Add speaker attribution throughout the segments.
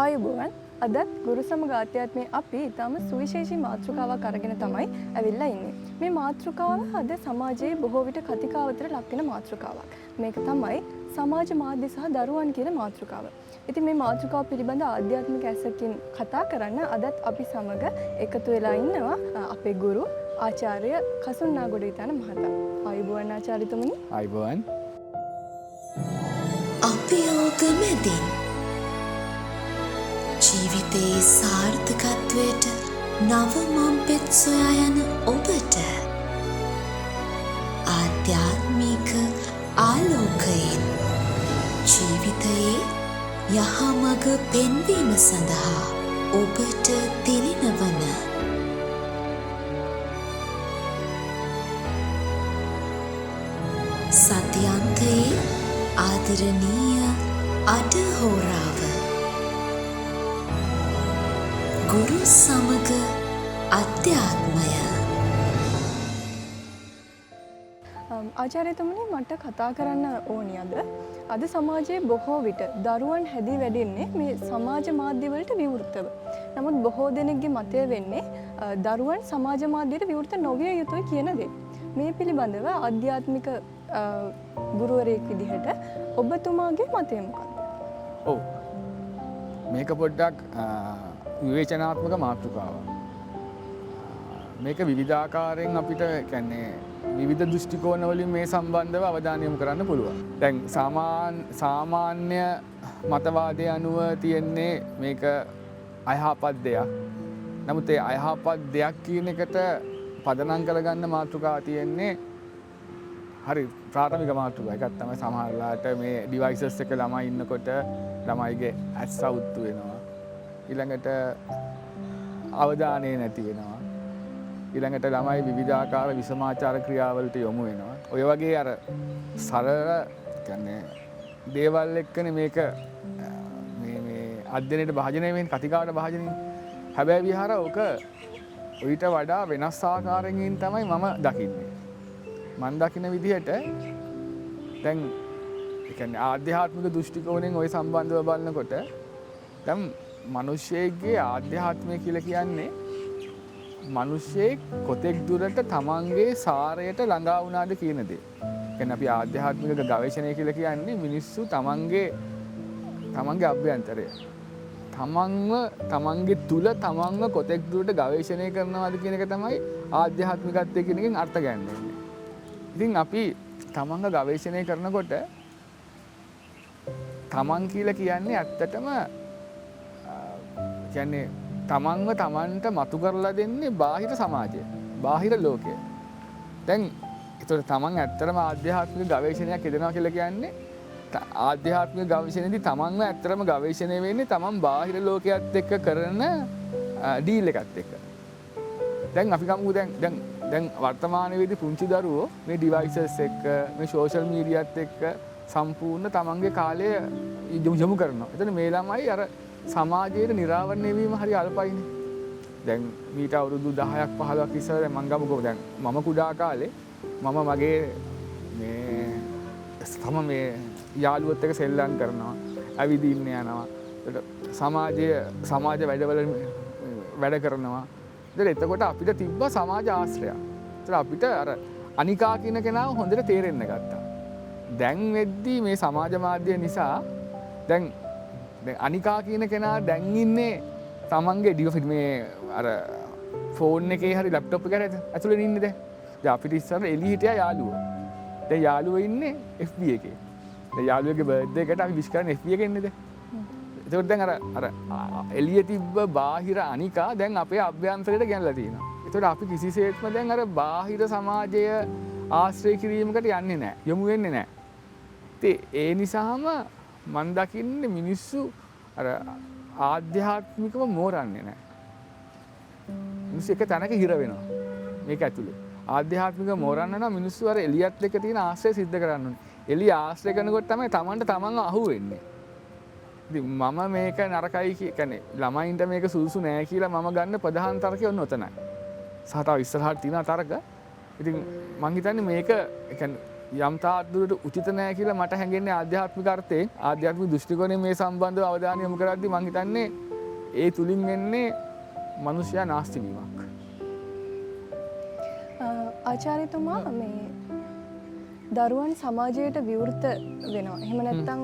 Speaker 1: ආයුබෝවන්. අදත් ගුරු සමග ආධ්‍යාත්මයේ අපි ඊටම සුවිශේෂී මාතෘකාවක් අරගෙන තමයි ඇවිල්ලා ඉන්නේ. මේ මාතෘකාව අද සමාජයේ බොහෝ විට කතිකාවතට ලක් වෙන මාතෘකාවක්. මේක තමයි සමාජ මාධ්‍ය සහ දරුවන් කියන මාතෘකාව. ඉතින් මේ මාතෘකාව පිළිබඳ ආධ්‍යාත්මික ඇසකින් කතා කරන්න අදත් අපි සමග එකතු වෙලා ඉන්නවා අපේ ගුරු ආචාර්ය කසුන් නාගොඩවිතාන මහතා. ආයුබෝවන් ආචාර්යතුමනි.
Speaker 2: ආයුබෝවන්.
Speaker 3: අභියෝග මැදින් ජීවිතයේ සාර්ථකත්වයට නව මංපෙත් සොයා යන ඔබට ආධ්‍යාත්මික ආලෝකයෙන් ජීවිතයේ යහමඟ පෙන්වීම සඳහා ඔබට තිළිණ වන සතියන්තයේ ආදරණීය අඩහෝරාව ගුරු සමග අධ්‍යාත්මය.
Speaker 1: ආචාර්යතුමනි, මට කතා කරන්න ඕනි අද සමාජයේ බොහෝ විට දරුවන් හැදී වැඩෙන්නේ මේ සමාජ මාධ්‍ය වලට විවෘතව. නමුත් බොහෝ දෙනෙක්ගේ මතය වෙන්නේ දරුවන් සමාජ මාධ්‍යයට විවෘත නොවිය යුතුයි කියන දේ. මේ පිළිබඳව ආධ්‍යාත්මික ගුරුවරයෙක් විදිහට ඔබතුමාගේ මතය මොකක්ද?
Speaker 2: ඔව්. මේක පොඩ්ඩක් විවේචනාත්මක මාතෘකාවක්. මේක විවිධාකාරයෙන් අපිට කියන්නේ විවිධ දෘෂ්ටි කෝණ වලින් මේ සම්බන්ධව අවධානය යොමු කරන්න පුළුවන්. දැන් සාමාන්‍ය මතවාදය අනුව තියෙන්නේ මේක අයහපත් දෙයක්. නමුත් ඒ අයහපත් දෙයක් කියන එකට පදනම් කරගන්න මාතෘකාව තියෙන්නේ හරි ප්‍රාථමික මාතෘකාව. එකක් තමයි සමහරලාට මේ ඩිවයිසස් එක ළමයි ඉන්නකොට ළමයිගේ ඇස් අවුත්තු වෙනවා. ඊළඟට අවධානය නැති වෙනවා. ඊළඟට ළමයි විවිධාකාර විෂමාචාර ක්‍රියාවලට යොමු වෙනවා. ඔය වගේ අර සරල දේවල් එක්කනේ මේක මේ අධ්‍යයනයට භාජනය වෙන්නේ, කතිකාවට භාජනය වෙන්නේ. හැබැයි විහාර ඔක ඊට වඩා වෙනස් ආකාරයකින් තමයි මම දකින්නේ. මං දකින විදිහට දැන් ඒ කියන්නේ ආධ්‍යාත්මික දෘෂ්ටි කෝණයෙන් ওই සම්බන්ධව බලනකොට දැන් මිනිස්සෙක්ගේ ආධ්‍යාත්මය කියලා කියන්නේ මිනිස්සෙක් කොතෙක් දුරට තමන්ගේ සාරයට ළඟා වුණාද කියන දේ. ඒ කියන්නේ අපි ආධ්‍යාත්මික ගවේෂණය කියලා කියන්නේ මිනිස්සු තමන්ගේ අභ්‍යන්තරය තමන්ගේ තුල තමන්ව කොතෙක් දුරට ගවේෂණය කරනවද කියන එක තමයි ආධ්‍යාත්මිකත්වය කියන එකෙන් අර්ථ ගන්න වෙන්නේ. ඉතින් අපි තමන්ව ගවේෂණය කරනකොට තමන් කියලා කියන්නේ ඇත්තටම තමන්ව තමන්ට මතු කරලා දෙන්නේ බාහිර සමාජය, බාහිර ලෝකය. දැන් ඒතකොට තමන් ඇත්තටම ආධ්‍යාත්මික ගවේෂණයක් යෙදෙනවා කියලා කියන්නේ ආධ්‍යාත්මික ගවේෂණයේදී තමන්ව ඇත්තටම ගවේෂණය වෙන්නේ තමන් බාහිර ලෝකයේත් එක්ක කරන ඩීල් එකත් එක්ක. දැන් අපි ගමුකෝ දැන් වර්තමාන වේදී පුංචි දරුවෝ මේ ඩිවයිසස් එක්ක මේ සෝෂල් මීඩියාත් එක්ක සම්පූර්ණ තමන්ගේ කාලය යොමු කරනවා. එතන මේ ළමයි අර සමාජයට නිරාවරණය වීම හරි අල්පයිනේ. දැන් මීට අවුරුදු 10ක් 15ක් ඉස්සර දැන් මං ගමුකෝ දැන් මම කුඩා කාලේ මම මගේ මේ තම මේ යාළුවොත් එක්ක සෙල්ලම් කරනවා, ඇවිදින්න යනවා. එතකොට සමාජ වැඩවල වැඩ කරනවා. එතකොට අපිට තිබ්බ සමාජ ආශ්‍රයක්. එතකොට අපිට අර අනිකා කියන කෙනාව හොඳට තේරෙන්න ගත්තා. දැන් වෙද්දී මේ සමාජ මාධ්‍ය නිසා දැන් අනිකා කියන කෙනා දැන් ඉන්නේ තමන්ගේ ඩිවයිස් මේ අර ෆෝන් එකේ හරි ලැප්ටොප් එකේ හරි ඇතුලේ ඉන්නේ දැන්. දැන් අපිට ඉස්සර එළි හිටියා යාළුවෝ. දැන් යාළුවෝ ඉන්නේ FB එකේ. දැන් යාළුවෙක්ගේ බර්ත්ඩේ එකට අපි විශ් කරන්නේ FB එකේ ඉන්නේ දැන්. එතකොට දැන් අර එළිය තිබ්බ බාහිර අනිකා දැන් අපේ අභ්‍යන්තරයට ගෙනලා තියෙනවා. එතකොට අපි කිසිසේත්ම දැන් අර බාහිර සමාජය ආශ්‍රය කිරීමකට යන්නේ නැහැ, යොමු වෙන්නේ නැහැ. ඉතින් ඒ නිසාම මං දකින්නේ මිනිස්සු අර ආධ්‍යාත්මිකව මෝරන්නේ නැහැ. මිනිස්සු එක තැනක හිර වෙනවා. මේක ඇතුලේ. ආධ්‍යාත්මිකව මෝරන්න නම් මිනිස්සු අර එළියත් එක්ක තියෙන ආශ්‍රය සිද්ධ කරන්න ඕනේ. එළිය ආශ්‍රය කරනකොට තමයි Tamanට Tamanව අහු වෙන්නේ. ඉතින් මම මේක නරකයි කියන්නේ ළමයින්ට මේක සුදුසු නෑ කියලා මම ගන්න ප්‍රධාන තර්කය ඔන්න ඔතනයි. සහ තව ඉස්සරහට තියෙන තර්ක. ඉතින් මං හිතන්නේ මේක ඒ කියන්නේ යම් තාක් දුරට උචිත නෑ කියලා මට හැඟෙන්නේ ආධ්‍යාත්මික අර්ථයෙන්, ආධ්‍යාත්මික දෘෂ්ටි කෝණයෙන් මේ සම්බන්ධව අවධානය යොමු කරද්දී මං හිතන්නේ ඒ තුලින් වෙන්නේ මනුෂ්‍යයා නාස්ති වීමක්.
Speaker 1: ආචාර්යතුමා, මේ දරුවන් සමාජයට විවෘත වෙනවා. එහෙම නැත්නම්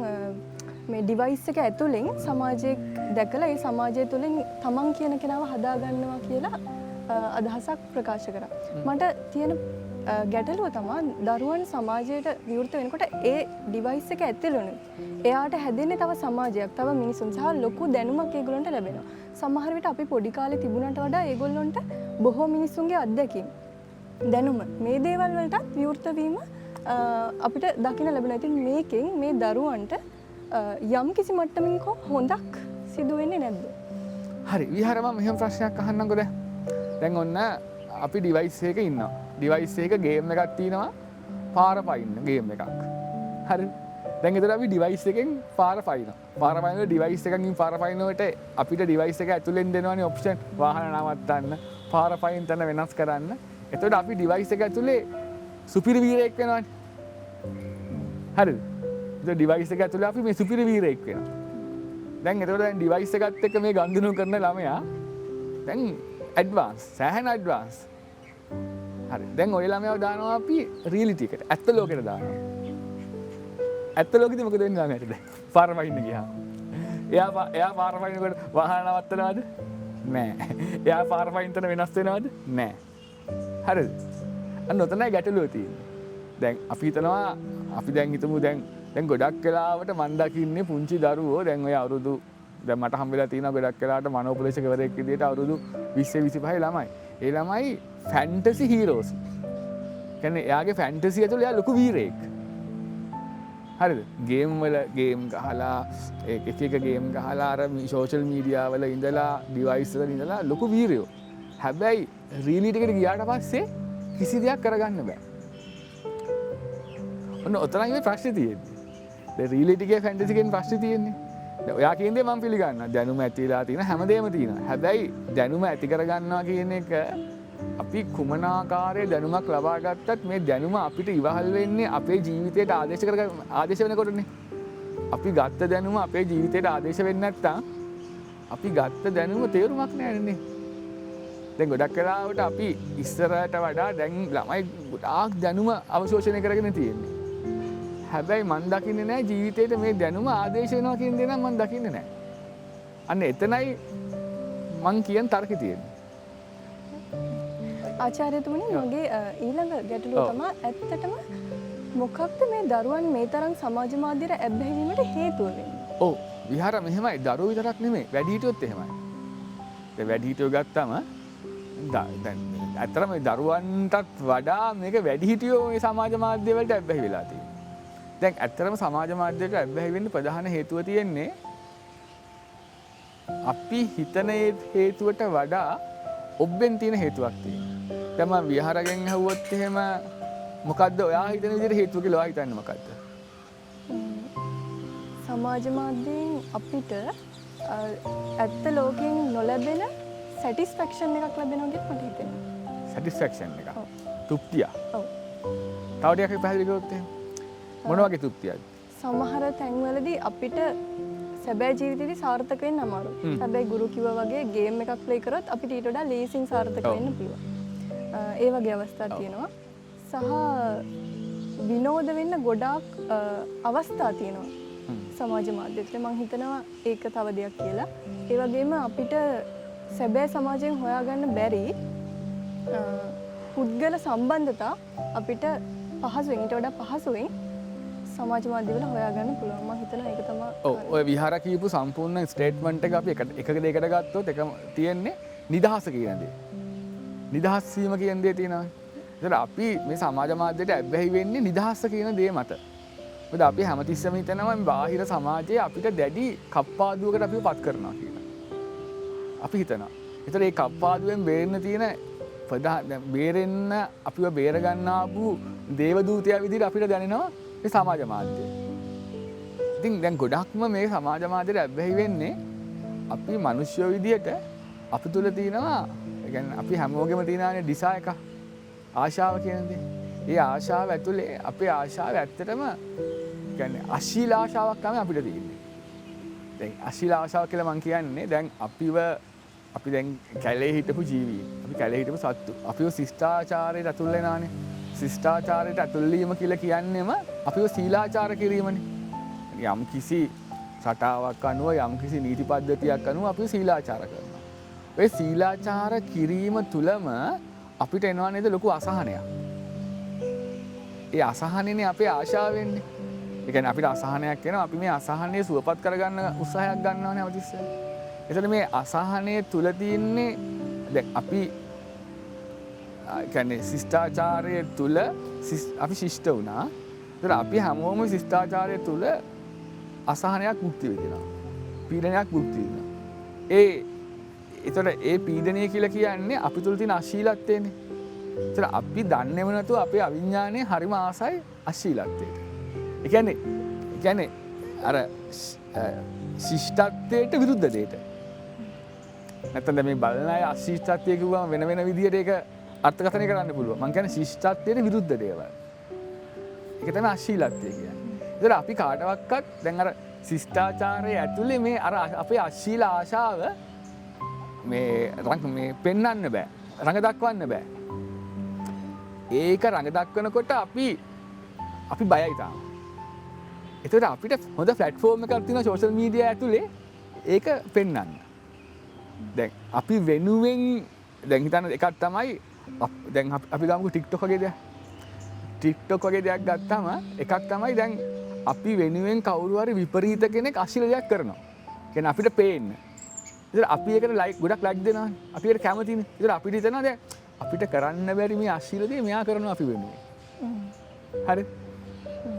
Speaker 1: මේ ඩිවයිස් එක ඇතුලෙන් සමාජයක් දැකලා ඒ සමාජය තුළින් තමන් කියන කෙනාව හදා ගන්නවා කියලා අදහසක් ප්‍රකාශ කරා. මට තියෙන ගැටලුව තමා දරුවන් සමාජයට විවෘත වෙනකොට ඒ ඩිවයිස් එක ඇතුළෙනුත් එයාට හැදෙන්නේ තව සමාජයක්, තව මිනිසුන් සහ ලොකු දැනුමක් ඒගොල්ලන්ට ලැබෙනවා. සමහර විට අපි පොඩි කාලේ තිබුණට වඩා ඒගොල්ලන්ට බොහෝ මිනිසුන්ගේ අත්දැකීම්, දැනුම මේ දේවල් වලටත් විවෘත වීම අපිට දකින්න ලැබෙනවා. ඉතින් මේකෙන් මේ දරුවන්ට යම් කිසි මට්ටමකින් හෝ හොඳක් සිදු වෙන්නේ නැද්ද?
Speaker 2: හරි, විහාර, මම මෙහෙම ප්‍රශ්නයක් අහන්නම්කෝ දැන්. දැන් ඔන්න අපි ඩිවයිස් එකක ඉන්නවා. ඩිවයිස් එකක ගේම් එකක් තියෙනවා, පාර පයින්න ගේම් එකක්. හරි. දැන් එතකොට අපි ඩිවයිස් එකෙන් පාර පයින්නවා. පාර පයින්නකොට ඩිවයිස් එකකින් පාර පයින්නකොට අපිට ඩිවයිස් එක ඇතුලෙන් දෙනවනේ ඔප්ෂන්, වාහන නවත්තන්න, පාර පයින් තැන වෙනස් කරන්න. එතකොට අපි ඩිවයිස් එක ඇතුලේ සුපිරි වීරයෙක් වෙනවනේ. හරිද? එතකොට ඩිවයිස් එක ඇතුලේ අපි මේ සුපිරි වීරයෙක් වෙනවා. දැන් එතකොට දැන් ඩිවයිස් එකත් එක්ක මේ ගනුදෙනු කරන ළමයා දැන් ඇඩ්වාන්ස්, සෑහෙන ඇඩ්වාන්ස්. හරි. දැන් ඔය ළමයාව දානවා අපි රියැලිටි එකට, ඇත්ත ලෝකෙට දානවා. ඇත්ත ලෝකෙදි මොකද වෙන්නේ ළමයාට දැන්? පාර පයින්න ගියාම. එයා පාර පයින්නකොට වාහන නවත්තනවද? නෑ. එයා පාර පයින් තැන වෙනස් වෙනවද? නෑ. හරිද? අන්න ඔතනයි ගැටලුව තියෙන්නේ. දැන් අපි හිතනවා, අපි දැන් හිතමු, දැන් දැන් ගොඩක් වෙලාවට මං දකින්නේ පුංචි දරුවෝ, දැන් ඔය අවුරුදු, දැන් මට හම්බ වෙලා තියෙනවා ගොඩක් වෙලාවට මනෝපදේශකවරයෙක් විදිහට අවුරුදු 20 25 ළමයි. ඒ ළමයි ෆැන්ටසි හීරෝස්. කියන්නේ එයාගේ ෆැන්ටසි ඇතුළේ එයා ලොකු වීරයෙක්. හරිද? ගේම් වල ගේම් ගහලා, ඒ එක එක ගේම් ගහලා, අර සෝෂල් මීඩියා වල ඉඳලා, ඩිවයිස් වල ඉඳලා ලොකු වීරයෝ. හැබැයි රියැලිටි එකට ගියාට පස්සේ කිසි දෙයක් කරගන්න බෑ. ඔන්න ඔතනයි මේ ප්‍රශ්නේ තියෙන්නේ. දැන් රියැලිටි එකේ ෆැන්ටසි එකෙන් ප්‍රශ්නේ තියෙන්නේ. දැන් ඔයා කියන දේ මම පිළිගන්නවා. දැනුම ඇති වෙලා තියෙන හැමදේම තියෙනවා. හැබැයි දැනුම ඇති කරගන්නවා කියන එක, අපි කුමන ආකාරයේ දැනුමක් ලබා ගත්තත් මේ දැනුම අපිට ඉවහල් වෙන්නේ අපේ ජීවිතයට ආදේශ වෙනකොටනේ. අපි ගත්ත දැනුම අපේ ජීවිතයට ආදේශ වෙන්නේ නැත්තම් අපි ගත්ත දැනුම තේරුමක් නෑනේ. දැන් ගොඩක් වෙලාවට අපි ඉස්සරහට වඩා දැන් ළමයි ගොඩාක් දැනුම අවශෝෂණය කරගෙන තියෙන්නේ. හැබැයි මන් දකින්නේ නෑ ජීවිතේට මේ දැනුම ආදේශ වෙනවා කියන දේ නම් මන් දකින්නේ නෑ. අන්න එතනයි මං කියන තර්කේ තියෙන්නේ.
Speaker 1: ආචාර්යතුමනි, මගේ ඊළඟ ගැටලුව තමා ඇත්තටම මොකක්ද මේ දරුවන් මේ තරම් සමාජ මාධ්‍යයට ඇබ්බැහි වීමට හේතුව වෙන්නේ?
Speaker 2: ඔව්, විහාර, මෙහෙමයි, දරුවෝ විතරක් නෙමෙයි, වැඩිහිටියොත් එහෙමයි. දැන් වැඩිහිටියෝ ගත්තම දැන් ඇත්තටම මේ දරුවන්ටත් වඩා මේක වැඩිහිටියෝ මේ සමාජ මාධ්‍ය වලට ඇබ්බැහි වෙලා තියෙනවා. දැන් ඇත්තටම සමාජ මාධ්‍යයට ඇබ්බැහි වෙන්න ප්‍රධාන හේතුව තියෙන්නේ අපි හිතන ඒ හේතුවට වඩා ඔබ්බෙන් තියෙන හේතුවක් තියෙනවා. දැන් මම විහාරගෙන් ඇහුවොත් එහෙම මොකද්ද ඔයා හිතන විදිහට හේතුව කියලා, ඔයා හිතන්නේ මොකද්ද?
Speaker 1: සමාජ මාධ්‍යයෙන් අපිට ඇත්ත ලෝකයෙන් නොලැබෙන සැටිස්ෆැක්ෂන් එකක් ලැබෙනවා කියලා මට හිතෙනවා.
Speaker 2: සැටිස්ෆැක්ෂන් එක.
Speaker 1: ඔව්.
Speaker 2: තෘප්තිය.
Speaker 1: ඔව්.
Speaker 2: තව ටිකක් පැහැදිලි කරොත් එහෙම මොන වගේ තෘප්තියක්ද?
Speaker 1: සමහර තැන්වලදී අපිට සැබෑ ජීවිතේදී සාර්ථක වෙන්න අමාරුයි. හැබැයි ගුරු කිව්වා වගේ ගේම් එකක් ප්ලේ කරොත් අපිට ඊට වඩා ලේසියෙන් සාර්ථක වෙන්න පුළුවන්. ඒ වගේ අවස්ථා තියෙනවා. සහ විනෝද වෙන්න ගොඩාක් අවස්ථා තියෙනවා සමාජ මාධ්‍ය තුළ. මං හිතනවා ඒක තව දෙයක් කියලා. ඒ වගේම අපිට සැබෑ සමාජයෙන් හොයාගන්න බැරි පුද්ගල සම්බන්ධතා අපිට පහසුවෙන්, ඊට වඩා පහසුවෙන් සමාජ මාධ්‍යවල හොයාගන්න පුළුවන්. මං හිතනවා ඒක තමයි.
Speaker 2: ඔව්, ඔය විහාර කියපු සම්පූර්ණ ස්ටේට්මන්ට් එක අපි එක එක දෙයකට ගත්තොත් එකම තියෙන්නේ නිදහස කියන දේ. නිදහස් වීම කියන දේ තියෙනවා. ඒතර අපි මේ සමාජ මාධ්‍යයට ඇබ්බැහි වෙන්නේ නිදහස කියන දේ මත. මොකද අපි හැමතිස්සෙම හිතනවා මේ බාහිර සමාජයේ අපිට දැඩි කප්පාදුවකට අපිව පත් කරනවා කියලා. අපි හිතනවා. ඒතර ඒ කප්පාදුවෙන් බේරෙන්න තියෙන ප්‍රධාන, දැන් බේරෙන්න අපිව බේර ගන්න ආපු දේවදූතයා විදිහට අපිට දැනෙනවා මේ සමාජ මාධ්‍ය. ඉතින් දැන් ගොඩක්ම මේ සමාජ මාධ්‍යයට ඇබ්බැහි වෙන්නේ අපි මිනිස්සු විදිහට අපි තුල තියෙනවා, ඒ කියන්නේ අපි හැමෝගෙම තියෙනවානේ ඩිසායර් එක, ආශාව කියන දේ. ඒ ආශාව ඇතුලේ අපේ ආශාව ඇත්තටම කියන්නේ අශීල ආශාවක් තමයි අපිට තියෙන්නේ. දැන් අශීල ආශාව කියලා මං කියන්නේ දැන් අපි දැන් කැලේ හිටපු ජීවීන්, අපි කැලේ හිටපු සත්තු, අපිව ශිෂ්ටාචාරයට ඇතුල් වෙනානේ. ශිෂ්ටාචාරයට ඇතුල් වීම කියලා කියන්නේම අපිව සීලාචාර කිරීමනේ. යම් කිසි රටාවක් අනුව යම් කිසි නීති පද්ධතියක් අනුව අපිව සීලාචාර කරනවා. ඔය සීලාචාර කිරීම තුළම අපිට එනවා නේද ලොකු අසහනයක්. ඒ අසහනේනේ අපේ ආශාව වෙන්නේ. ඒ කියන්නේ අපිට අසහනයක් එනවා, අපි මේ අසහනය සුවපත් කරගන්න උත්සාහයක් ගන්නවනේ හැමතිස්සෙම. එතකොට මේ අසහනය තුල තියෙන්නේ දැන් අපි කියන්නේ ශිෂ්ටාචාරය තුල අපි ශිෂ්ට වුණා. එතකොට අපි හැමෝම ශිෂ්ටාචාරය තුල අසහනයක් භුක්ති විඳිනවා. පීඩනයක් භුක්ති විඳිනවා. එතකොට ඒ පීඩනය කියලා කියන්නේ අපි තුල තියෙන අශීලත්වයනේ. එතකොට අපි දන්නේම නැතුව අපේ අවිඥානය හරිම ආසයි අශීලත්වයට. ඒ කියන්නේ අර ශිෂ්ටත්වයට විරුද්ධ දෙයට. නැත්තම් දැන් මේ බලන අය අශිෂ්ටත්වය කිව්වම වෙන වෙන විදියට ඒක අර්ථකථනය කරන්න පුළුවන්. මං කියන්නේ ශිෂ්ටත්වයට විරුද්ධ දේවල්. ඒක තමයි අශීලත්වය කියන්නේ. ඒතර අපි කාටවත් දැන් අර ශිෂ්ටාචාරයේ ඇතුලේ මේ අර අපේ අශීල ආශාව මේ රංග මේ පෙන්වන්න බෑ. රඟ දක්වන්න බෑ. ඒක රඟ දක්වනකොට අපි බයයි තාම. ඒතකොට අපිට හොඳ ප්ලැට්ෆෝම් එකක් තියෙනවා සෝෂල් මීඩියා ඇතුලේ ඒක පෙන්වන්න. දැන් අපි වෙනුවෙන් දැන් හිතන්න එකක් තමයි දැන් අපි ගමුකෝ TikTok වගේ දෙයක්. TikTok වගේ දෙයක් ගත්තම එකක් තමයි දැන් අපි වෙනුවෙන් කවුරු හරි විපරීත කෙනෙක් අශීල දෙයක් කරනවා. කියන්නේ අපිට පේන්න. ඒතර අපි ඒකට ලයික් ගොඩක් ලයික් දෙනවානේ. අපි ඒකට කැමතිනේ. ඒතර අපිට හිතෙනවා දැන් අපිට කරන්න බැරි මේ අශීල දේ මෙයා කරනවා අපි වෙනුවෙන්. හරි.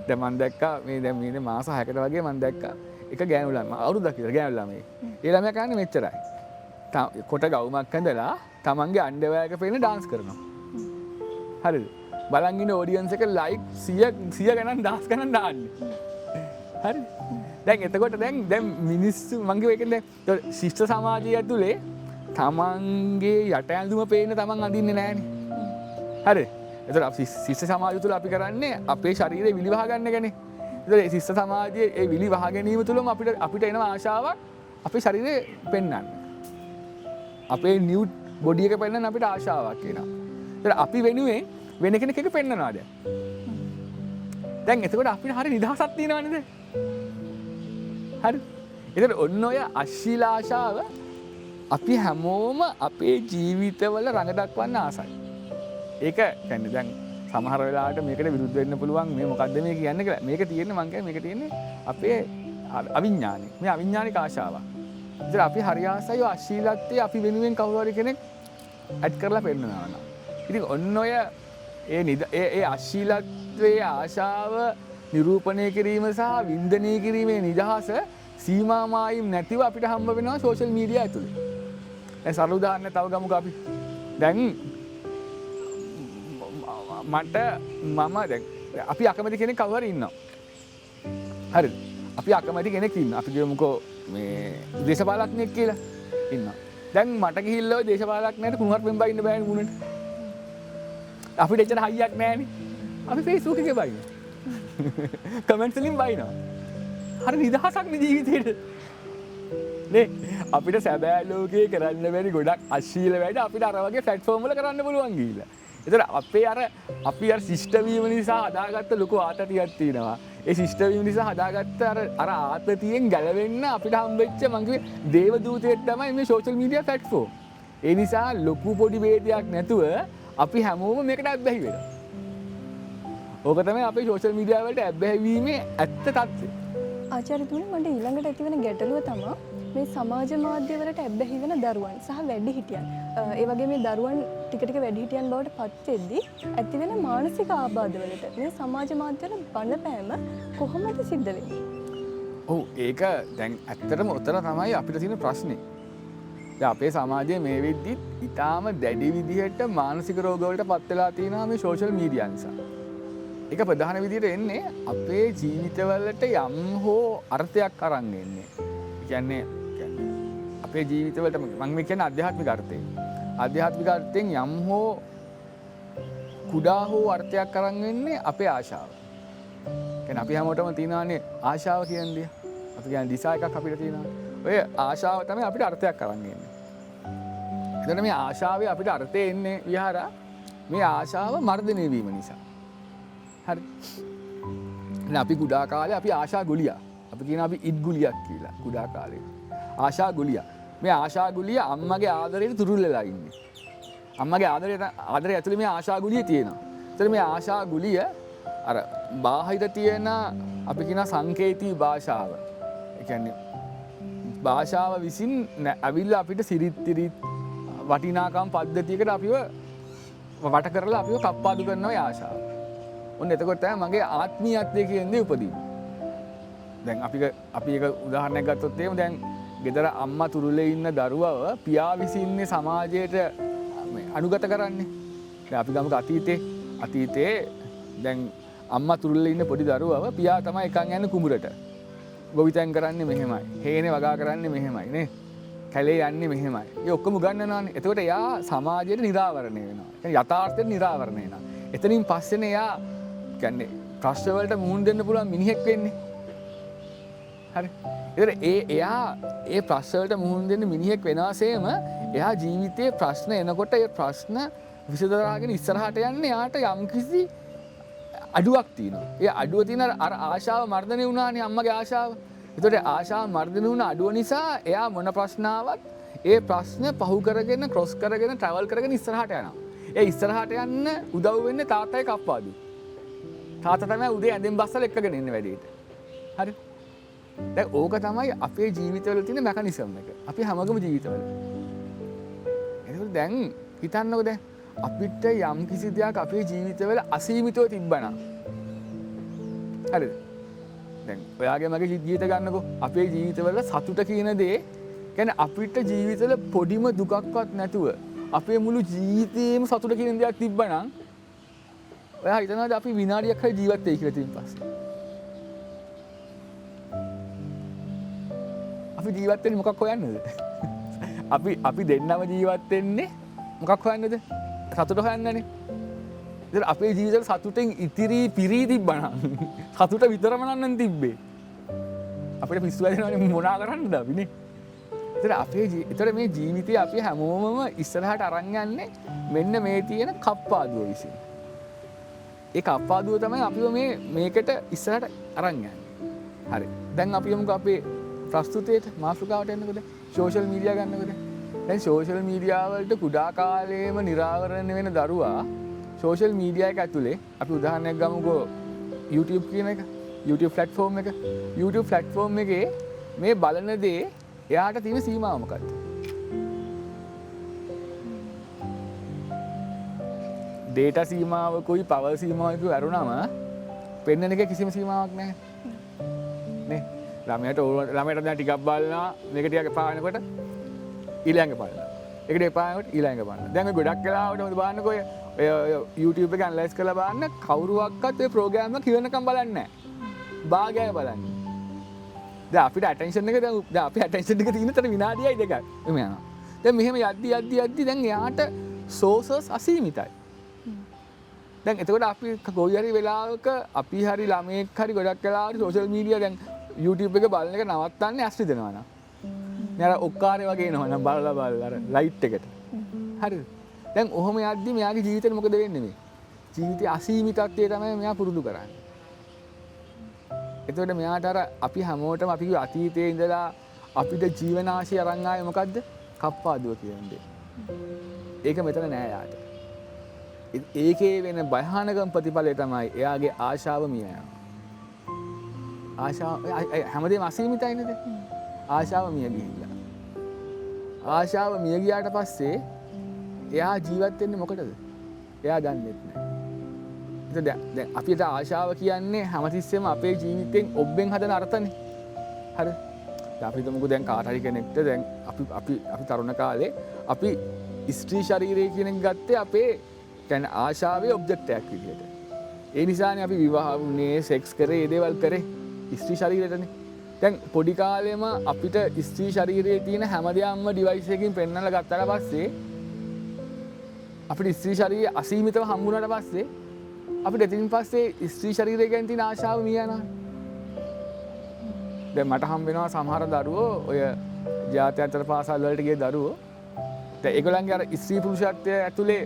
Speaker 2: දැන් මං දැක්කා මේ දැන් මේ මාස 6කට වගේ මං දැක්කා එක ගෑනු ළමයා අවුරුද්දක් විතර ගෑනු ළමයෙක්. ඒ ළමයා කරන්නේ මෙච්චරයි. කොට ගවුමක් ඇඳලා තමන්ගේ අන්ඩර්වෙයාර් එක පේන ඩාන්ස් කරනවා. හරිද? බලන් ඉන්න ඔඩියන්ස් එක ලයික් 100 ගණන් දහස් ගණන් දාන්නේ. හරි. දැන් එතකොට දැන් මිනිස්සු මං කිව්ව ඒකනේ දැන් ශිෂ්ට සමාජය ඇතුලේ තමන්ගේ යට ඇඳුම පේන තමන් අඳින්නේ නෑනේ. හරි. එතකොට අපි ශිෂ්ට සමාජය තුළ අපි කරන්නේ අපේ ශරීරය විලි වහ ගන්න එකනේ. එතකොට ඒ ශිෂ්ට සමාජයේ ඒ විලි වහ ගැනීම තුළම අපිට එනවා ආශාවක් අපේ ශරීරය පෙන්වන්න. අපේ නිවුඩ් බොඩි එක පෙන්වන්න අපිට ආශාවක් එනවා. එතකොට අපි වෙනුවෙන් වෙන කෙනෙක් එක පෙන්වනවා දැන්. දැන් එතකොට අපිට හරි නිදහසක් තියෙනවා නේද? හරි. එතකොට ඔන්න ඔය අශීල ආශාව අපි හැමෝම අපේ ජීවිතවල රඟ දක්වන්න ආසයි. ඒක කියන්නේ දැන් සමහර වෙලාවට මේකට විරුද්ධ වෙන්න පුළුවන් මේ මොකද්ද මේ කියන්නේ කියලා. මේක තියෙන්නේ මං කියන්නේ මේක තියෙන්නේ අපේ අවිඥානික. මේ අවිඥානික ආශාවක්. ඉතින් අපි හරි ආසයි ඔය අශීලත්වයේ අපි වෙනුවෙන් කවුරු හරි කෙනෙක් ඇඩ් කරලා පෙන්නනවා නම්. ඉතින් ඔන්න ඔය ඒ අශීලත්වයේ ආශාව නිරූපණය කිරීම සහ වින්දනය කිරීමේ නිදහස සීමා මායිම් නැතිව අපිට හම්බ වෙනවා සෝෂල් මීඩියා ඇතුලේ. දැන් සරල උදාහරණයක් තව ගමුකෝ අපි. දැන් මට මම දැන් අපි අකමැති කෙනෙක් කවුරු හරි ඉන්නවා. හරිද? අපි අකමැති කෙනෙක් ඉන්නවා. අපි කියමුකෝ මේ දේශපාලඥයෙක් කියලා ඉන්නවා. දැන් මට ගිහිල්ලා ඔය දේශපාලඥයාට කුණුහරුපෙන් බයින්න බෑනේ මුණට. අපිට එච්චර හයියක් නෑනේ. අපි Facebook එකේ බයිනවා. කමෙන්ට්ස් වලින් බයිනවා. හරි නිදහසක් නේ ජීවිතේට. නේ අපිට සැබෑ ලෝකේ කරන්න බැරි ගොඩක් අශීල වැඩ අපිට අර වගේ ප්ලැට්ෆෝම් වල කරන්න පුළුවන් ගිහිල්ලා. ඒතර අපේ අර අපි අර ශිෂ්ට වීම නිසා හදාගත්ත ලොකු ආතතියක් තියෙනවා. ඒ ශිෂ්ට වීම නිසා හදාගත්ත අර ආතතියෙන් ගැලවෙන්න අපිට හම්බෙච්ච මං කිව්වේ දේවදූතයෙක් තමයි මේ සෝෂල් මීඩියා ප්ලැට්ෆෝම්. ඒ නිසා ලොකු පොඩි ભેදයක් නැතුව අපි හැමෝම මේකට ඇබ්බැහි වෙනවා. ඕක තමයි අපේ සෝෂල් මීඩියා වලට ඇබ්බැහි වීමේ ඇත්ත තත්ත්වය.
Speaker 1: ආචාර්යතුමනි, මට ඊළඟට ඇතිවන ගැටලුව තමා මේ සමාජ මාධ්‍ය වලට ඇබ්බැහි වෙන දරුවන් සහ වැඩිහිටියන්. ඒ වගේ මේ දරුවන් ටික ටික වැඩිහිටියන් බවට පත් වෙද්දී ඇතිවෙන මානසික ආබාධ වලට මේ සමාජ මාධ්‍ය වල බලපෑම කොහොමද සිද්ධ වෙන්නේ?
Speaker 2: ඔව්, ඒක දැන් ඇත්තටම ඔතන තමයි අපිට තියෙන ප්‍රශ්නේ. දැන් අපේ සමාජයේ මේ වෙද්දිත් ඉතාම දැඩි විදිහට මානසික රෝග වලට පත් වෙලා තියෙනවා මේ සෝෂල් මීඩියා නිසා. ඒක ප්‍රධාන විදිහට එන්නේ අපේ ජීවිතවලට යම් හෝ අර්ථයක් අරන් එන්නේ. ඒ කියන්නේ අපේ ජීවිතවලට මම මේ කියන්නේ ආධ්‍යාත්මික අර්ථයෙන්. ආධ්‍යාත්මික අර්ථයෙන් යම් හෝ කුඩා හෝ අර්ථයක් අරන් එන්නේ අපේ ආශාව. කියන්නේ අපි හැමෝටම තියෙනවානේ ආශාව කියන දේ. අපි කියන්නේ දිසා එකක් අපිට තියෙනවා. ඔය ආශාව තමයි අපිට අර්ථයක් අරන් එන්නේ. එතකොට මේ ආශාවේ අපිට අර්ථය එන්නේ විහාරා මේ ආශාව මර්ධනය වීම නිසා. හරි. දැන් අපි කුඩා කාලේ අපි ආශා ගුලියා. අපි කියනවා අපි ඉත් ගුලියක් කියලා කුඩා කාලේ. ආශා ගුලියා. මේ ආශා ගුලිය අම්මගේ ආදරයට තුරුල් වෙලා ඉන්නේ. අම්මගේ ආදරය ඇතුලේ මේ ආශා ගුලිය තියෙනවා. එතකොට මේ ආශා ගුලිය අර බාහිර තියෙන අපි කියන සංකේතී භාෂාව. ඒ කියන්නේ භාෂාව විසින් ඇවිල්ලා අපිට සිරිත් තිරිත් වටිනාකම් පද්ධතියකට අපිව වට කරලා අපිව කප්පාදු කරනවා ඒ ආශාව. ඔන්න එතකොට තමයි මගේ ආත්මීයත්වය කියන දේ උපදින්නේ. දැන් අපි එක උදාහරණයක් ගත්තොත් එහෙම දැන් ගෙදර අම්මා තුරුලේ ඉන්න දරුවව පියා විසින්නේ සමාජයට මේ අනුගත කරන්නේ. දැන් අපි ගමුකෝ අතීතේ දැන් අම්මා තුරුලේ ඉන්න පොඩි දරුවව පියා තමයි එකන් යන්නේ කුඹුරට. ගොවිතැන් කරන්නේ මෙහෙමයි. හේනේ වගා කරන්නේ මෙහෙමයි නේ. කැලේ යන්නේ මෙහෙමයි. ඒ ඔක්කොම උගන්වනවානේ. එතකොට එයා සමාජයට නිරාවරණය වෙනවා. ඒ කියන්නේ යථාර්ථයට නිරාවරණය වෙනවා. එතනින් පස්සේනේ එයා කියන්නේ ප්‍රශ්න වලට මුහුණ දෙන්න පුළුවන් මිනිහෙක් වෙන්නේ. හරි. ඒතර එයා ඒ ප්‍රශ්න වලට මුහුණ දෙන්න මිනිහෙක් වෙනවාසේම එයා ජීවිතයේ ප්‍රශ්න එනකොට ඒ ප්‍රශ්න විසඳලාගෙන ඉස්සරහට යන්නේ එයාට යම්කිසි අඩුවක් තියෙනවා. ඒ අඩුව තියෙන අර ආශාව මර්ධනය වුණානේ අම්මගේ ආශාව. ඒතකොට ආශාව මර්ධනය වුණ අඩුව නිසා එයා මොන ප්‍රශ්න ආවත් ඒ ප්‍රශ්න පහු කරගෙන ක්‍රොස් කරගෙන ට්‍රැවල් කරගෙන ඉස්සරහට යනවා. ඒ ඉස්සරහට යන්න උදව් වෙන්නේ තාත්තයි කප්පාදු. තාත්තා තමයි උදේ ඇඳෙන් බස්සලා එක්කගෙන එන්නේ වැඩේට. හරි. දැන් ඕක තමයි අපේ ජීවිතවල තියෙන මෙකැනිසම් එක. අපි හැමෝගම ජීවිතවල. එතකොට දැන් හිතන්නකෝ දැන් අපිට යම් කිසි දෙයක් අපේ ජීවිතවල අසීමිතව තිබ්බනම්. හරිද? දැන් ඔයාගේ මගේ ජීවිත ගන්නකෝ. අපේ ජීවිතවල සතුට කියන දේ කියන්නේ අපිට ජීවිතවල පොඩිම දුකක්වත් නැතුව අපේ මුළු ජීවිතේම සතුට කියන දෙයක් තිබ්බනම් ඔයා හිතනවාද අපි විනාඩියක් හරි ජීවත් වෙයි කියලා ඉතින් පස්සේ? අපි ජීවත් වෙන්නේ මොකක් හොයන්නද? අපි දෙන්නම ජීවත් වෙන්නේ මොකක් හොයන්නද? සතුට හොයන්නනේ. ඉතින් අපේ ජීවිතවල සතුටෙන් ඉතිරි පිරී තිබ්බනම් සතුට විතරම නම් තිබ්බේ. අපිට පිස්සු වැදෙනවනේ මොනා කරන්නද අපි නේ? ඉතින් අපේ ඉතින් මේ ජීවිතේ අපි හැමෝමම ඉස්සරහට අරන් යන්නේ මෙන්න මේ තියෙන කප්පාදුව විසින්. ඒ කප්පාදුව තමයි අපිව මේකට ඉස්සරහට අරන් යන්නේ. හරි. දැන් අපි යමුකෝ අපේ ප්‍රස්තුතයට මාතෘකාවට එන්නකෝ දැන්. සෝෂල් මීඩියා ගන්නකෝ දැන්. දැන් සෝෂල් මීඩියා වලට කුඩා කාලයේම නිරාවරණය වෙන දරුවා සෝෂල් මීඩියා එක ඇතුලේ අපි උදාහරණයක් ගමුකෝ YouTube කියන එක, YouTube platform එක. YouTube platform එකේ මේ බලන දේ එයාට තියෙන සීමාව මොකද්ද? ඩේටා සීමාවකුයි පවර් සීමාවකුයි ඇරුණම පෙන්නන එක කිසිම සීමාවක් නැහැ. නේ? ළමයට දැන් ටිකක් බලනවා, මේක ටිකක් එපා වෙනකොට ඊළඟ බලනවා. ඒකට එපා වෙනකොට ඊළඟ බලනවා. දැන් ඔය ගොඩක් වෙලාවට මොකද බලන්නකෝ ඔය YouTube එක ඇනලයිස් කරලා බලන්න කවුරුවක්වත් ඔය ප්‍රෝග්‍රෑම් එක කියනකම් බලන්නේ නැහැ. භාගයයි බලන්නේ. දැන් අපිට ඇටෙන්ෂන් එක දැන් අපේ ඇටෙන්ෂන් එක තියෙන තර විනාඩියයි දෙකයි. එහෙම යනවා. දැන් මෙහෙම යද්දි යද්දි යද්දි දැන් එයාට සෝසස් අසීමිතයි. දැන් එතකොට අපි කොයි හරි වෙලාවක අපි හරි ළමයෙක් හරි ගොඩක් වෙලාවට සෝෂල් මීඩියා දැන් YouTube එක බලන එක නවත්තන්නේ ඇස් රිදෙනවා නම්. නේ අර ඔක්කාරේ වගේ එනවා නම් බලලා බලලා අර ලයිට් එකට. හරිද? දැන් ඔහොම යද්දි මෙයාගේ ජීවිතේට මොකද වෙන්නේ මේ? ජීවිතයේ අසීමිතත්වය තමයි මෙයා පුරුදු කරන්නේ. එතකොට මෙයාට අර අපි හැමෝටම අපි කිව්ව අතීතයේ ඉඳලා අපිට ජීවනාශය අරන් ආවේ මොකද්ද? කප්පාදුව කියන දේ. ඒක මෙතන නෑ යාට. ඒකේ වෙන භයානකම ප්‍රතිඵලය තමයි එයාගේ ආශාව මිය යනවා. ආශාව, හැමදේම අසීමිතයි නේද? ආශාව මිය ගිහිල්ලා. ආශාව මිය ගියාට පස්සේ එයා ජීවත් වෙන්නේ මොකටද? එයා දන්නේත් නෑ. ඉතින් දැන් අපිට ආශාව කියන්නේ හැමතිස්සෙම අපේ ජීවිතෙන් ඔබ්බෙන් හදන අර්ථනේ. හරි. දැන් අපි හිතමුකෝ දැන් කාට හරි කෙනෙක්ට දැන් අපි තරුණ කාලේ අපි ස්ත්‍රී ශරීරය කියන එක ගත්තේ අපේ ආශාවේ ඔබ්ජෙක්ට් එකක් විදියට. ඒ නිසානේ අපි විවාහ වුණේ, සෙක්ස් කරේ, ඒ දේවල් කරේ ස්ත්‍රී ශරීරයටනේ. දැන් පොඩි කාලේම අපිට ස්ත්‍රී ශරීරයේ තියෙන හැම දෙයක්ම ඩිවයිස් එකකින් පෙන්වලා ගත්තාට පස්සේ අපිට ස්ත්‍රී ශරීරය අසීමිතව හම්බුනාට පස්සේ අපිට එතනින් පස්සේ ස්ත්‍රී ශරීරය ගැන තියෙන ආශාව මිය යනවා. දැන් මට හම්බ වෙනවා සමහර දරුවෝ ඔය ජාත්‍යන්තර පාසල් වලට ගිය දරුවෝ. දැන් ඒගොල්ලන්ගේ අර ස්ත්‍රී පුරුෂත්වය ඇතුලේ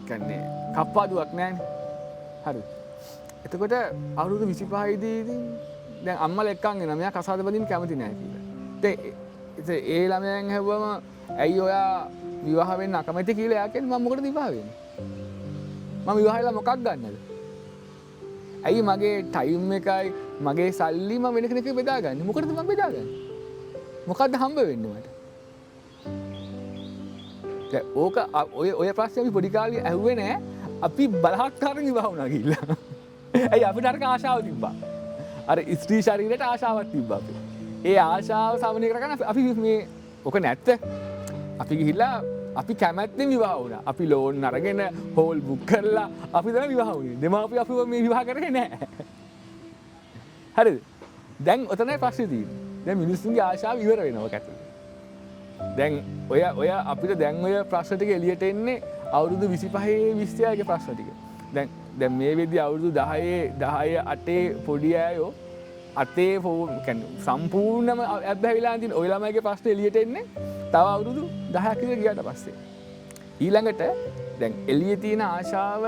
Speaker 2: කියන්නේ කප්පාදුවක් නෑනේ. හරි. එතකොට අවුරුදු 25 දී ඉතින් දැන් අම්මලා එක්කන් එනවා මෙයා කසාද බඳින්න කැමති නෑ කියලා. දැන් ඉතින් ඒ ළමයන් ඇහුවම ඇයි ඔයා විවාහ වෙන්න අකමැති කියලා එයා කියන්නේ මම මොකටද විවාහ වෙන්නේ? මම විවාහ වෙලා මොකක් ගන්නද? ඇයි මගේ ටයිම් එකයි මගේ සල්ලි මම වෙන කෙනෙක්ට බෙදාගන්නේ? මොකටද මම බෙදාගන්නේ? මොකද්ද හම්බ වෙන්නේ මට? දැන් ඕක ඔය ඔය ප්‍රශ්නේ අපි පොඩි කාලේ ඇහුවේ නෑ. අපි බලහත්කාරයෙන් විවාහ වුණා ගිහිල්ලා. ඇයි අපිට අරක ආශාව තිබ්බා. අර ස්ත්‍රී ශරීරයට ආශාවක් තිබ්බා අපේ. ඒ ආශාව සමනය කරගන්න අපි මේ ඔක නැත්ත. අපි ගිහිල්ලා අපි කැමැත්තෙන් විවාහ වුණා. අපි ලෝන් අරගෙන හෝල් බුක් කරලා අපි තමයි විවාහ වුණේ. දෙමාපියෝ අපිව මේ විවාහ කරේ නෑ. හරිද? දැන් ඔතනයි ප්‍රශ්නේ තියෙන්නේ. දැන් මිනිස්සුන්ගේ ආශාව ඉවර වෙනවා ඔක ඇතුලේ. දැන් ඔය ඔය අපිට දැන් ඔය ප්‍රශ්න ටික එළියට එන්නේ අවුරුදු 25 20 ගේ ප්‍රශ්න ටික. දැන් දැන් මේ වෙද්දි අවුරුදු 10 10 8 පොඩි අයෝ අතේ කියන්නේ සම්පූර්ණම ඇබ්බැහිලා තියෙන ඔය ළමයිගේ ප්‍රශ්න එළියට එන්නේ තව අවුරුදු 10ක් විතර ගියාට පස්සේ. ඊළඟට දැන් එළියේ තියෙන ආශාව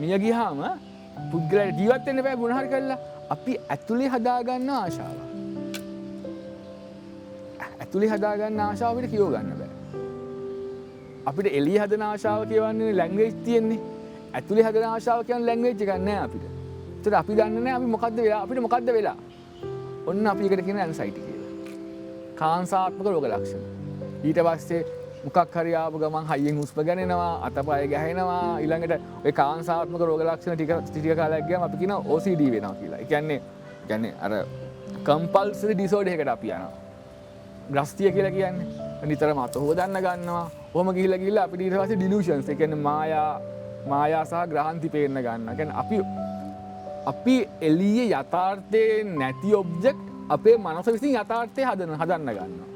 Speaker 2: මිය ගියාම පුද්ගලයාට ජීවත් වෙන්න බෑ මොන හරි කරලා. අපි ඇතුලේ හදාගන්න ආශාව. ඇතුලේ හදාගන්න ආශාව අපිට කියව ගන්න බෑ. අපිට එළිය හදන ආශාව කියවන්නේ ලැන්ග්වේජ් තියෙන්නේ. ඇතුලේ හදන ආශාව කියන්නේ ලැන්ග්වේජ් එකක් නෑ අපිට. ඒතර අපි දන්නේ නෑ අපි මොකද්ද වෙලා අපිට මොකද්ද වෙලා. ඔන්න අපි ඒකට කියන ඇන්සයිටි කියලා. කාංසාත්මක රෝග ලක්ෂණ. ඊට පස්සේ මොකක් හරි ආපු ගමන් හයියෙන් හුස්ම ගන්නවා, අතපය ගැහෙනවා. ඊළඟට ඔය කාංසාත්මක රෝග ලක්ෂණ ටික ටික කාලයක් ගියාම අපි කියනවා OCD වෙනවා කියලා. ඒ කියන්නේ අර කම්පල්සරි ඩිසෝඩර් එකකට අපි යනවා. ග්‍රස්තිය කියලා කියන්නේ නිතරම අත හොදන්න ගන්නවා. ඔහොම ගිහිල්ලා ගිහිල්ලා අපිට ඊට පස්සේ ඩිලූෂන්ස්, ඒ කියන්නේ මායා සහ ග්‍රහන්ති පේන්න ගන්නවා. ඒ කියන්නේ අපි එළියේ යථාර්ථයේ නැති ඔබ්ජෙක්ට් අපේ මනස විසින් යථාර්ථය හදන්න ගන්නවා.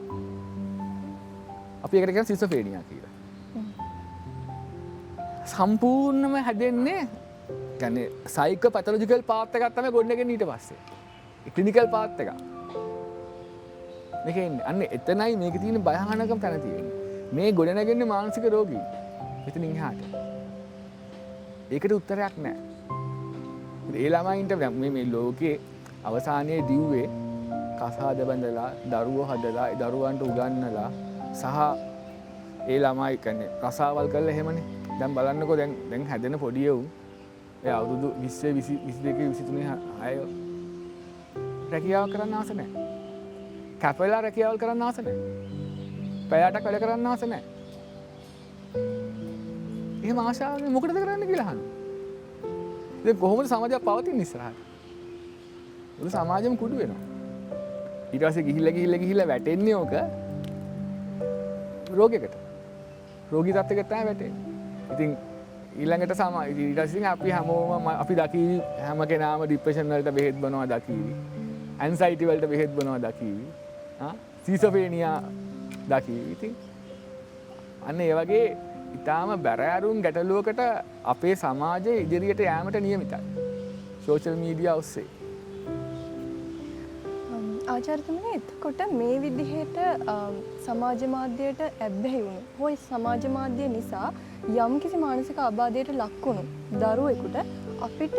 Speaker 2: අපි ඒකට කියන්නේ සිසොෆේනියා කියලා. සම්පූර්ණම හැදෙන්නේ කියන්නේ සයිකෝ පැතොලොජිකල් පාත් එකක් තමයි ගොඩනගෙන්නේ ඊට පස්සේ. ක්ලිනිකල් පාත් එකක්. මේක එන්නේ. අන්න එතනයි මේකේ තියෙන භයානකම තැන තියෙන්නේ. මේ ගොඩනගෙන්නේ මානසික රෝගී. මෙතනින් එහාට. ඒකට උත්තරයක් නෑ. ඒ ළමයින්ට දැන් මේ ලෝකේ අවසානයේ දිව්වේ කසාද බැඳලා, දරුවෝ හදලා, ඒ දරුවන්ට උගන්වලා සහ ඒ ළමයි කියන්නේ රසාවල් කරලා එහෙමනේ. දැන් බලන්නකෝ දැන් හැදෙන පොඩි එවුන් ඒ අවුරුදු 20 22 23 අය රැකියාව කරන්න ආස නෑ. කැපවෙලා රැකියාවල් කරන්න ආස නෑ. පැය අටක් වැඩ කරන්න ආස නෑ. එහෙම ආශාවක් මොකටද කරන්න කියලා අහනවා. ඉතින් කොහොමද සමාජයක් පවතින්නේ ඉස්සරහට? මුළු සමාජෙම කුඩු වෙනවා. ඊට පස්සේ ගිහිල්ලා ගිහිල්ලා ගිහිල්ලා වැටෙන්නේ ඕක රෝගයකට. රෝගී තත්ත්වයකට තමයි වැටෙන්නේ. ඉතින් ඊළඟට ඊට පස්සේ අපි හැමෝම අපි දකීවි හැම කෙනාම ડિප්‍රෙෂන් වලට බෙහෙත් බොනවා දකීවි. ඇන්සයිටි වලට බෙහෙත් බොනවා දකීවි. සිසොෆේනියා දකීවි. ඉතින් අන්න ඒ වගේ ඉතාම බැරෑරුම් ගැටලුවකට අපේ සමාජය ඉදිරියට යෑමට නියමිතයි. සෝෂල් මීඩියා ඔස්සේ.
Speaker 1: ආචාර්යතුමනි, එතකොට මේ විදිහට සමාජ මාධ්‍යයට ඇබ්බැහි වුණු හෝ සමාජ මාධ්‍ය නිසා යම්කිසි මානසික ආබාධයට ලක් වුණු දරුවෙකුට අපිට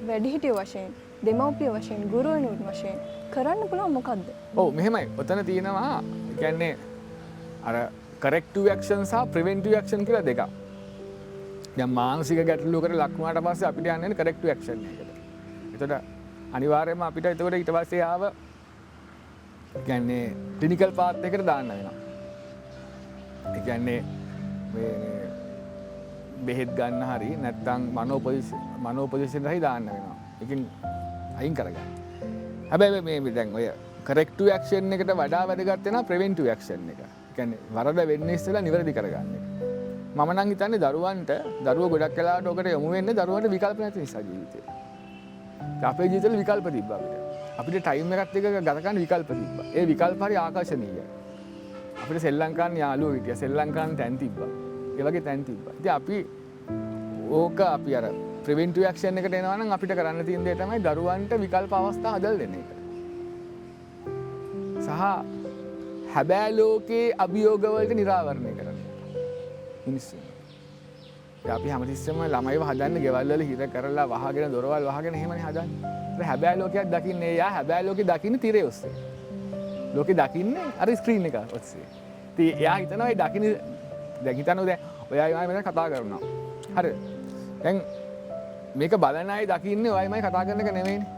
Speaker 1: වැඩිහිටියෝ වශයෙන්, දෙමව්පිය වශයෙන්, ගුරුවරුන් වශයෙන් කරන්න පුළුවන් මොකද්ද?
Speaker 2: ඔව්, මෙහෙමයි. ඔතන තියෙනවා ඒ කියන්නේ අර කරෙක්ටිව් ඇක්ෂන් සහ ප්‍රිවෙන්ටිව් ඇක්ෂන් කියලා දෙකක්. දැන් මානසික ගැටලුවකට ලක් වුණාට පස්සේ අපිට යන්න වෙන්නේ කරෙක්ටිව් ඇක්ෂන් එකකට. එතකොට අනිවාර්යයෙන්ම අපිට එතකොට ඊට පස්සේ ආව ඒ කියන්නේ ක්ලිනිකල් පාත් එකට දාන්න වෙනවා. ඒ කියන්නේ මේ බෙහෙත් ගන්න හරි නැත්නම් මනෝපොසිෂන් හරි දාන්න වෙනවා. ඒකෙන් අයින් කරගන්න. හැබැයි මේ දැන් ඔය කරෙක්ටිව් ඇක්ෂන් එකට වඩා වැදගත් වෙනවා ප්‍රිවෙන්ටිව් ඇක්ෂන් එක. ඒ කියන්නේ වරද වෙන්න ඉස්සෙල්ලා නිවැරදි කරගන්න එක. මම නම් හිතන්නේ දරුවෝ ගොඩක් වෙලාවට ඔකට යොමු වෙන්නේ දරුවන්ට විකල්ප නැති නිසා ජීවිතේ. අපේ ජීවිතවල විකල්ප තිබ්බා අපිට. අපිට ටයිම් එකත් එක්ක ගත කරන්න විකල්ප තිබ්බා. ඒ විකල්ප හරි ආකර්ෂණීයයි. අපිට සෙල්ලම් කරන්න යාළුවෝ හිටියා. සෙල්ලම් කරන්න තැන් තිබ්බා. ඒ වගේ තැන් තිබ්බා. ඉතින් අපි ඕක අපි අර ප්‍රිවෙන්ටිව් ඇක්ෂන් එකට එනවා නම් අපිට කරන්න තියෙන දේ තමයි දරුවන්ට විකල්ප අවස්ථා හදලා දෙන එක. සහ හැබෑ ලෝකේ අභියෝග වලට නිරාවරණය කරන එක. මිනිස්සුන්. දැන් අපි හැමතිස්සෙම ළමයිව හදන්න ගෙවල් වල හිර කරලා වහගෙන දොරවල් වහගෙන එහෙමනේ හදන්නේ. ඒත් හැබෑ ලෝකයක් දකින්නේ එයා හැබෑ ලෝකේ දකින්නේ තිරේ ඔස්සේ. ලෝකේ දකින්නේ අර ස්ක්‍රීන් එක ඔස්සේ. ඉතින් එයා හිතනවා ඒ දකින්න දැන් හිතන්නකෝ දැන් ඔයයි මම මෙතන කතා කරනවා. හරිද? දැන් මේක බලන අය දකින්නේ ඔයයි මම කතා කරන එක නෙමෙයිනේ.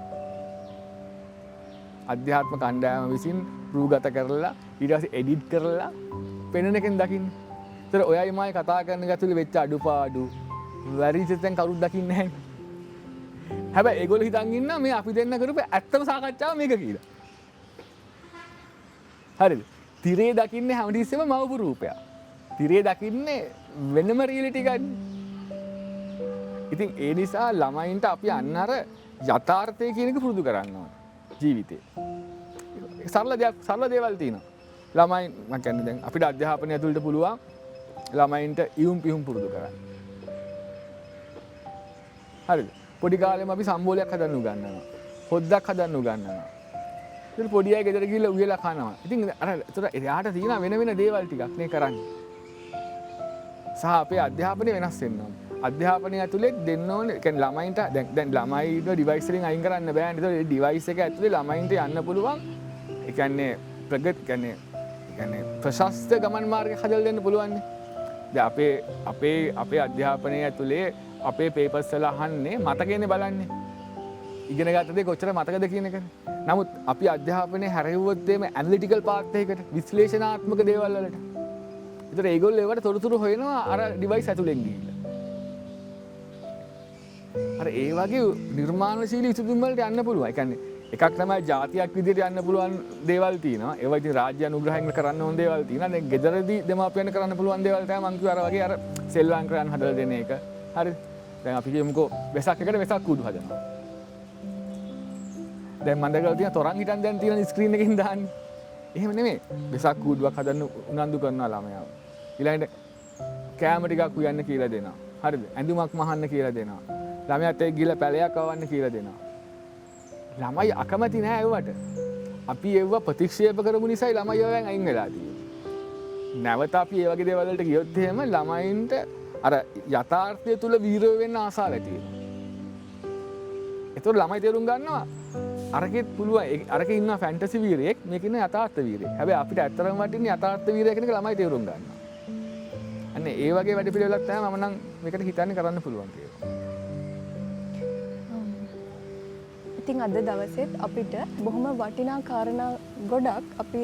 Speaker 2: අධ්‍යාත්ම කණ්ඩායම විසින් රූගත කරලා ඊට පස්සේ එඩිට් කරලා පෙනෙන එකෙන් දකින්නේ. ඒතර ඔයයි මම කතා කරන එක ඇතුලේ වෙච්ච අඩුපාඩු වැරදි තැන් කවුරුත් දකින්නේ නැහැ. හැබැයි ඒගොල්ලෝ හිතන් ඉන්නා මේ අපි දෙන්න කරපු ඇත්තම සාකච්ඡාව මේක කියලා. හරිද? තිරේ දකින්නේ හැමතිස්සෙම මවපු රූපයක්. තිරේ දකින්නේ වෙනම රියැලිටි එකක්. ඉතින් ඒ නිසා ළමයින්ට අපි අන්න අර යථාර්ථය කියන එක පුරුදු කරන්න ඕනේ ජීවිතේ. සරල දෙයක්, සරල දේවල් තියෙනවා. ළමයි මං කියන්නේ දැන් අපිට අධ්‍යාපනය ඇතුළට පුළුවන් ළමයින්ට ඉවුම් පිහුම් පුරුදු කරන්න. හරිද? පොඩි කාලෙම අපි සම්බෝලයක් හදන්න උගන්වනවා. හොද්දක් හදන්න උගන්වනවා. ඉතින් පොඩි අය ගෙදර ගිහලා උයලා කනවා. ඉතින් අර ඒතර එයාට තියෙන වෙන වෙන දේවල් ටිකක් නේ කරන්නේ. සහ අපේ අධ්‍යාපනය වෙනස් වෙන්න ඕනේ. අධ්‍යාපනය ඇතුලේ දෙන්න ඕනේ. ඒ කියන්නේ ළමයින්ට දැන් ළමයිව ඩිවයිස් වලින් අයින් කරන්න බෑනේ. ඒතකොට ඒ ඩිවයිස් එක ඇතුලේ ළමයින්ට යන්න පුළුවන්. ඒ කියන්නේ ප්‍රගති, ඒ කියන්නේ ප්‍රශස්ත ගමන් මාර්ගයක් හදලා දෙන්න පුළුවන් නේ. දැන් අපේ අධ්‍යාපනය ඇතුලේ අපේ පේපර්ස් වල අහන්නේ මතකේනේ බලන්නේ. ඉගෙන ගත්ත දේ කොච්චර මතකද කියන එකනේ. නමුත් අපි අධ්‍යාපනය හැරෙව්වොත් එimhe ඇනලිටිකල් පාත් එකකට, විශ්ලේෂණාත්මක දේවල් වලට. ඒතර ඒගොල්ලෝ ඒවට තොරතුරු හොයනවා අර ඩිවයිස් ඇතුලෙන් ගිහිල්ලා. අර ඒ වගේ නිර්මාණශීලී විසඳුම් වලට යන්න පුළුවන්. ඒ කියන්නේ එකක් තමයි ජාතියක් විදිහට යන්න පුළුවන් දේවල් තියෙනවා. ඒවා ඉතින් රාජ්‍ය අනුග්‍රහයෙන් කරන්න ඕන දේවල් තියෙනවා. දැන් ගෙදරදී දෙමාපියන් කරන්න පුළුවන් දේවල් තමයි මං කිව්වා අර වගේ අර සෙල්ලම් කරන්න හදලා දෙන එක. හරි. දැන් අපි කියමුකෝ වෙසක් එකට වෙසක් කූඩු හදනවා. දැන් මම දැකලා තියෙන තොරන් හිටන් දැන් තියෙන ස්ක්‍රීන් එකෙන් දාන්නේ. එහෙම නෙමෙයි. වෙසක් කූඩුවක් හදන්න උනන්දු කරනවා ළමයාව. ඊළඟට කෑම ටිකක් උයන්න කියලා දෙනවා. හරිද? ඇඳුමක් මහන්න කියලා දෙනවා. ළමයාත් එක්ක ගිහලා පැලයක් අවන්න කියලා දෙනවා. ළමයි අකමැති නෑ ඒවට. අපි ඒව ප්‍රතික්ෂේප කරමු නිසායි ළමයි ඒවෙන් අයින් වෙලා තියෙන්නේ. නැවත අපි ඒ වගේ දේවල් වලට ගියොත් එහෙම ළමයින්ට අර යථාර්ථය තුල වීරයෝ වෙන්න ආසාව ඇති වෙනවා. ඒතකොට ළමයි තේරුම් ගන්නවා අරකෙත් පුළුවන්, අරකේ ඉන්නවා ෆැන්ටසි වීරයෙක්, මේකේ ඉන්න යථාර්ථ වීරයෙක්. හැබැයි අපිට ඇත්තටම වටින්නේ යථාර්ථ වීරයෙක් කියන එක ළමයි තේරුම් ගන්නවා. අන්න ඒ වගේ වැඩ පිළිවෙලක් තමයි මම නම් මේකට හිතන්නේ කරන්න පුළුවන් කියලා.
Speaker 1: ඉතින් අද දවසේත් අපිට බොහොම වටිනා කාරණා ගොඩක් අපි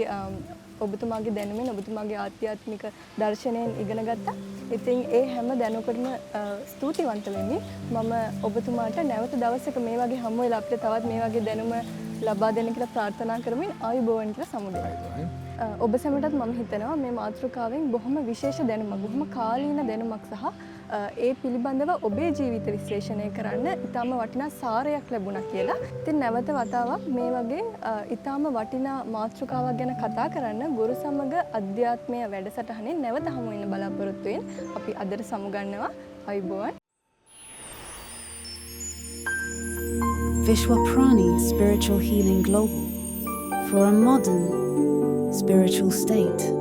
Speaker 1: ඔබතුමාගේ දැනුමෙන් ඔබතුමාගේ ආධ්‍යාත්මික දර්ශනයෙන් ඉගෙන ගත්තා. ඉතින් ඒ හැම දැනුමකටම ස්තුතිවන්ත වෙමි. මම ඔබතුමාට නැවත දවසක මේ වගේ හමු වෙලා අපිට තවත් මේ වගේ දැනුම ලබා දෙන්න කියලා ප්‍රාර්ථනා කරමින් ආයුබෝවන් කියලා සමුගන්නවා.
Speaker 2: ආයුබෝවන්.
Speaker 1: ඔබ සැමටත් මම හිතනවා මේ මාතෘකාවෙන් බොහොම විශේෂ දැනුමක්, බොහොම කාලීන දැනුමක් සහ ඒ පිළිබඳව ඔබේ ජීවිත විශ්ලේෂණය කරන්න ඉතාම වටිනා සාරයක් ලැබුණා කියලා. ඉතින් නැවත වතාවක් මේ වගේ ඉතාම වටිනා මාතෘකාවක් ගැන කතා කරන්න ගුරු සමග අධ්‍යාත්මය වැඩසටහනින් නැවත හමු වෙන්න බලාපොරොත්තු වෙන අපි අදට සමුගන්නවා. ආයුබෝවන්.
Speaker 4: Vishwaprani Spiritual Healing Global for a modern spiritual state.